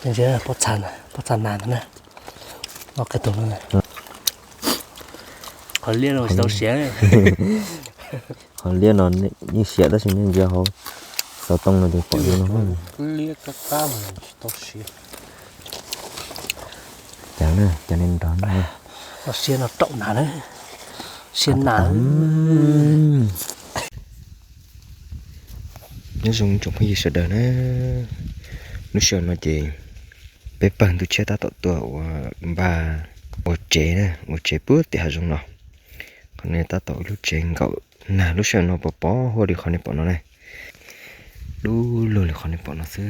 Pob txha, pob txha nas ntawd na. Ob qig tus no. Qhov liab no tsis tau siav. Qhov liab no yeej siav tab sis nej ntsia hauv xov tooj no ces pom li no. Liab kab kab mas tsis tau siav. Cas na, cas nej nrog no. Txoj siab no raum nas na. Siab nas. Nyob zoo tsoom phooj ywg sawv daws na. Lub sij hawm no ces peb pawg ntuj tshiab tab tom tuaj ua npaj ua tsev na, ua tsev puag tim hav zoov no. Qhov no tab tom ib lub tsev nkaum nag, lub sij hawm no pos pos huab li qhov nej pom no na. Dub lug li qhov nej pom no xwb.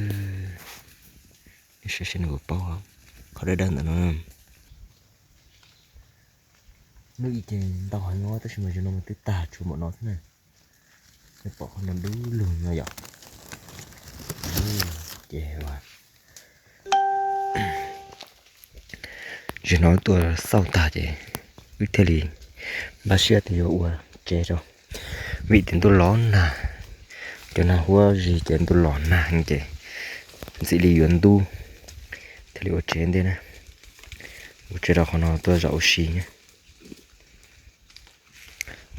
Nej saib seb nej puas paub qhov dawb dawb ntawm no. Hnub ib ces ntau heev os, tab sis mas zaum no mas twb tag tshuav npaum no xwb na. Nej pom qhov no dub lug no yom. Ces zaum no wb tuaj xauj tag ces wb thiaj li npaj siab tias yuav ua tsev rau, vim tias ntuj los nag, cov nag huab zig ces ntuj los nag ces ntxim li yuav ntub, thiaj li ua tsev ntej na. Ua tsev rau qhov no tuaj zaum ua si na.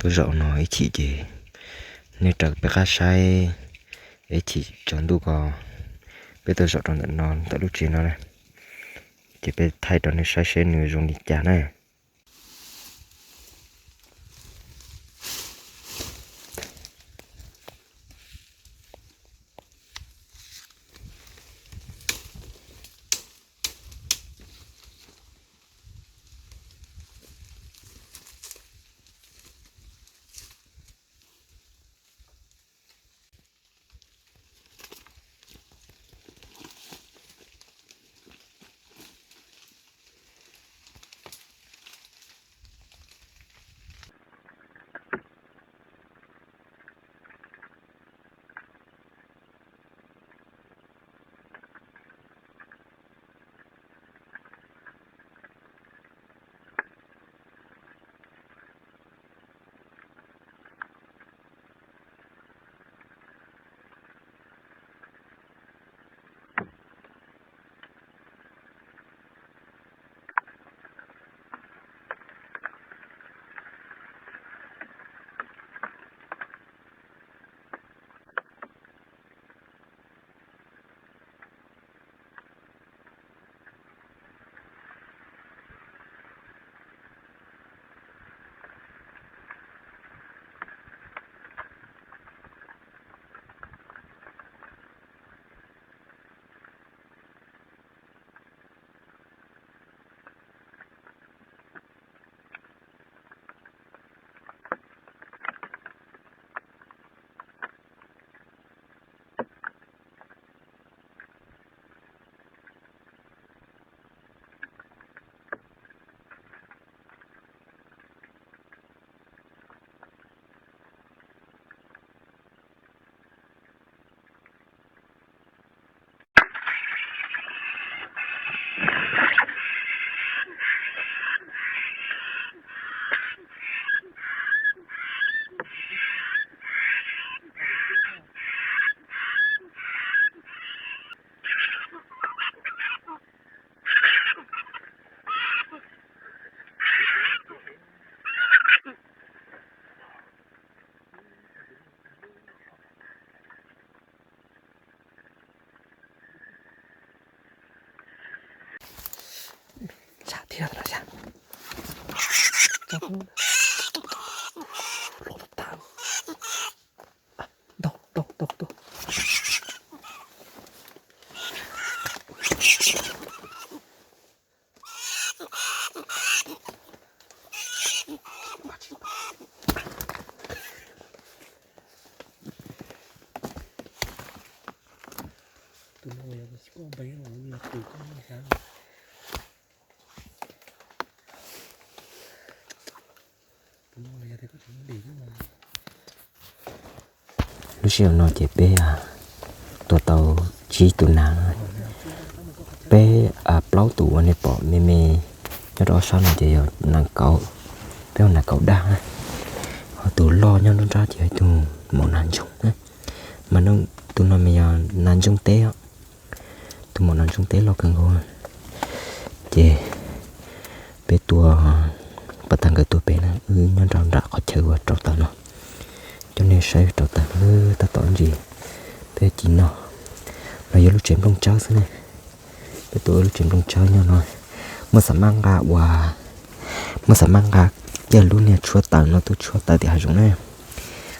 Tuaj zaum no ib chim ces nej raws peb qab saib, ib chim tsaus ntuj ko peb tuaj zaum rau ntawm no ntawm lub tsev no na, ces peb thaij rau nej saib seb nws zoo li cas na. Ntshai thiab no. Los tag. Ntau ntau ntau ntau. Tus no yog tus tsis pom npe no, yog tus koj muaj xav. Lub sij hawm no ces peb tua tau tsib tus nas. Peb plaub tus uas nej pom me me nyob rau ob sab no ces yog nas kauv, peb hu nas kauv dag na. Ho tus loj nyob nruab nrab ces yog ib tug maum nas ntsoog na. Mas tus no mas yog nas ntsoog teb os. Tus maum nas ntsooj teb loj kawg nkaus. Ces peb tuaj, pas tag nkawd tuaj pem na, wb nyob nram nram qhov chaw uas rau taws no. Coj nej saib rau taws no tab tom ntsis, peb ci noj. No yog lub tsev nplooj tsawb xwb ne. Peb tuaj lub tsev nplooj tsawb nyob no. Muaj xam maj nqa uas, muaj xam maj nqa kiag lub niag tshuab taws no tuaj tshuab taws tim hav zoov na.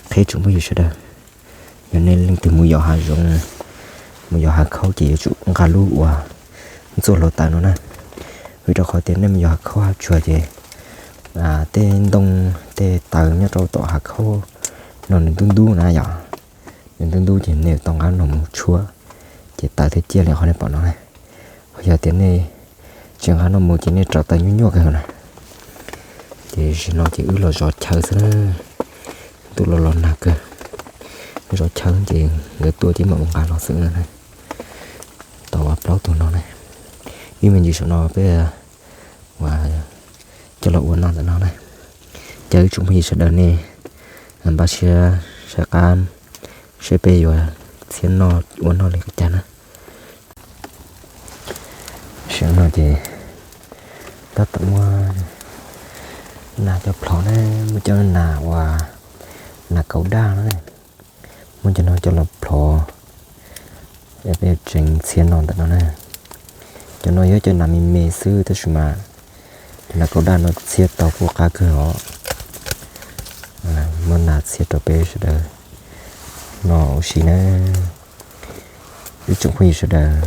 Qhia tsoom phooj ywg sawv daws, yog nej leej twg mus yos hav zoov, mus yos hav khaub ces yuav tsum nqa lub uas ntxuaj hluav taws no na. Vim rau qhov tias nej mus yos hav khaub hav tsuag ces tej ntoo, tej taws nyob rau tom hav khaub no nws ntub ntub na yom. Nws ntub ntub ces nej yuav tau nqa no mus tshuab, ces taws thiaj ciaj li qhov nej pom no na. Ho yog tias nej tsis nqa no mus ces nej rau taws nyuaj nyuaj kawg na. Ces zaum no ces wb los zov chaw xwb na. Ntuj los los nag kawg, zov chaw ces nkawd tuaj ces mam mus nqa los xwb na. Tau plaub tug no na. Ib me ntsis saum no peb ua coj los ua noj ntawm no na. Ces ib tsoom phooj ywg sawv daws nej npaj siab saib qab seb peb yuav txhiab noj ua noj li cas na. Tam sim no ces tab tom muab nas coj plhov na, muab cov nas uas nas kaus daj no, muab cov no coj los plhov, peb tseev txhiab noj ntawm no na. Cov no yog cov nas me me xwb tab sis mas nas kaus daj no txhiab tau kuj qab kawg os. Muab nas txhiab rau peb sawv daws noj ua si na. Ib tsoom phooj ywg sawv daws,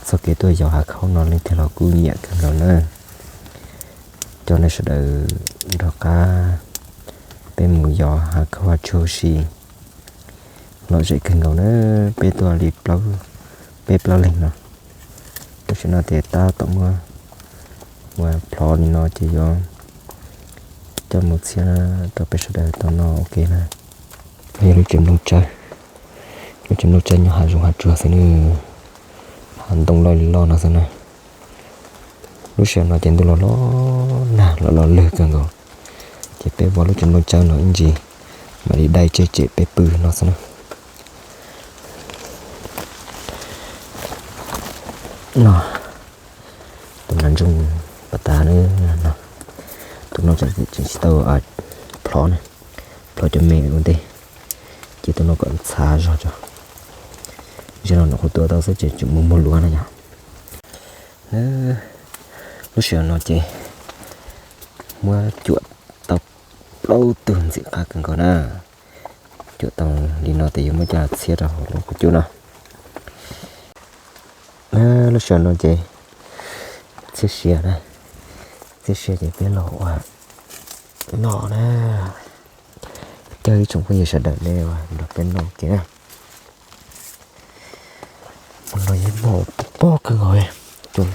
txoj kev tuaj yos hav khaub no leej twg los kuj nyiam kawg nkaus na. Coj nej sawv daws nrog qab peb mus yos hav khaub hav tsuag ua si. Lom zem kawg nkaus na, peb tuaj li plaub, peb plaub leeg no. Tam sim no ces tab tom muab ua plhov li no ces yuav coj mus txhiab rau peb sawv daws tau noj ua ke na. Yog lub tsev nplooj tsawb, lub tsev nplooj tsawb nyob hav zoov hav tsuag xwb na, hav ntoo loj li loj no xwb na. Lub sij hawm no ces ntuj los los nag los los lwg kawg nkaus, ces peb ua lub tsev nplooj tsawb no ib ntsis mam li dai tseg tsem peb pw no xwb na. No, tus nas ntsooj pas tas no, tus no tseem tsis tau plhov na, plhov cov me ua ntej, ces tus no kom ntxhab zog tso. Zaum no nyuam qhuav tua tau xwb ces tseem mus muag luav na yom. Lub sij hawm no ces muab cuam tau plaub tug ntxim qab kawg nkaus na. Cuam tau li no ces yuav muab coj txhiab rau hauv lub qhov cub no. Lub sij hawm no ces txhiab siav na, txhiab siav ces peb los ua noj na. Coj ib tsoom phooj ywg sawv daws nej nrog peb noj ua ke na. Mus los yeej mos pob pob kawg nkaus, cua,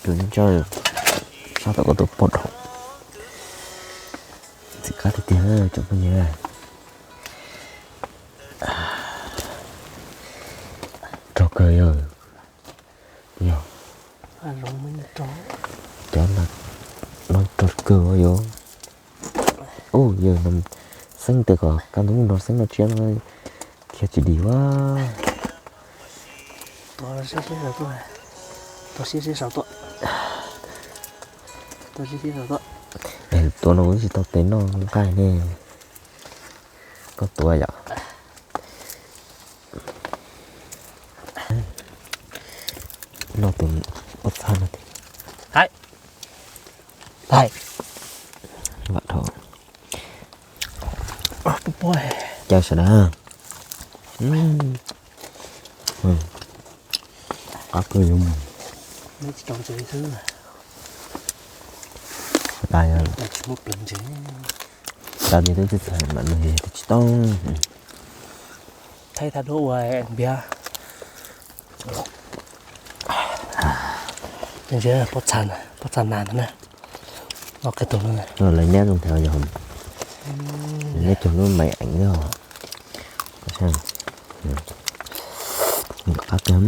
cua ntsawj sab tom ko tus poj dhau. Ntxim qab tiag tiag tsoom phooj ywg. Rog kawg yog, yog cov no rog kawg yog. Ub, yawg no xeeb tes kom kaj ntug no xeeb no tsiab no khiav tsis dim ua. Tua no kuv tsis tau tes noj nqaij ne. Koj tua yom. Noj tus pob txha no. Vam dhau. Caw sawv daws. Qab kawg yuav mus. Tas, tas ces twb txhais mam nug yog twb tsis tau. Thaij tag duab ua npiav. Pob txha, pob txha nas ntawd na. Lawv neb zoo thaum yog neb cog lub maiv eev yog qab kawg.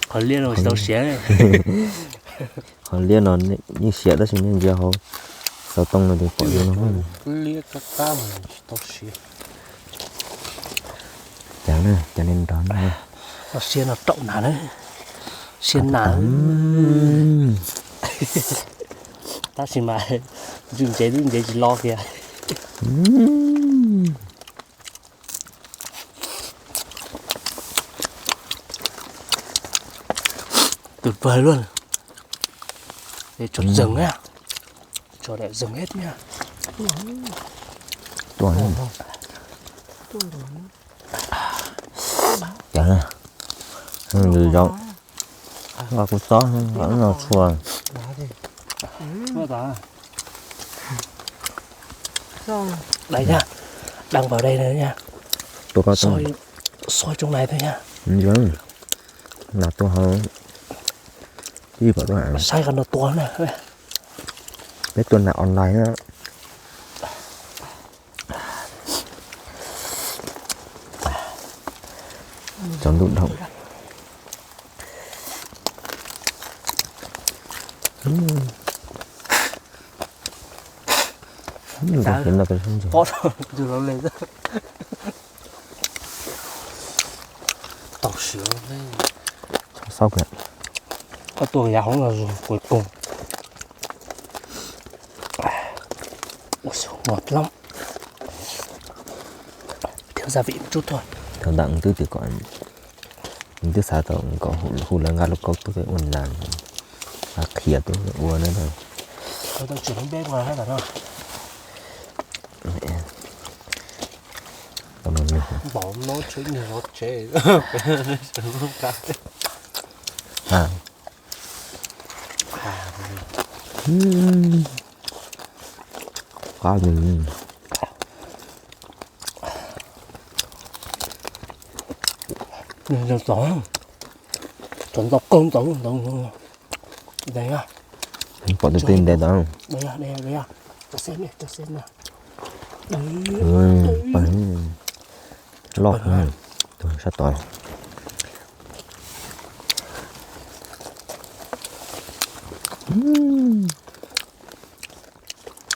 Qhov liab no tsis tau siav. Qhov liab no yeej siav tab sis nej ntsia hauv Tau too no ces pom zoo no. Liab qab qab mas tsis tau siav. Cas na, cas li nrov na. Los sia no raum nag na. Sia nag. Tab sis mas ntswj ntsev twb ntsev tsis lo kiag. Tuyệt vời luôn. Để chuột rừng á. Chuột để rừng hết nha. Tuaj. Cas na. Nws zoo. Nqa kuv txob no tshua. Đây nha. Đăng vào đây nữa nha. Tụi con soi, soi trong này thôi nha. Nạp tuaj hauv. Cái gì bảo tôi hả? Sai còn đồ tuần nè. Peb tuaj nạp online á. Cov ntuj dhau. Tau siav. Sốc kìa. Có tua cá hống là cuối cùng. Ui, ngon lắm. Thiếu gia vị một chút thôi. Thaum ntawd twb tias kom, twb xav tau kom hu lawv nqa lauj kaub tuaj ua nas, qhia tuaj ua na. Qab li. Txog, txog ntau kawg ntawd ntawd. Pom tus twg ntev ntawd. Loj, tus sab tod.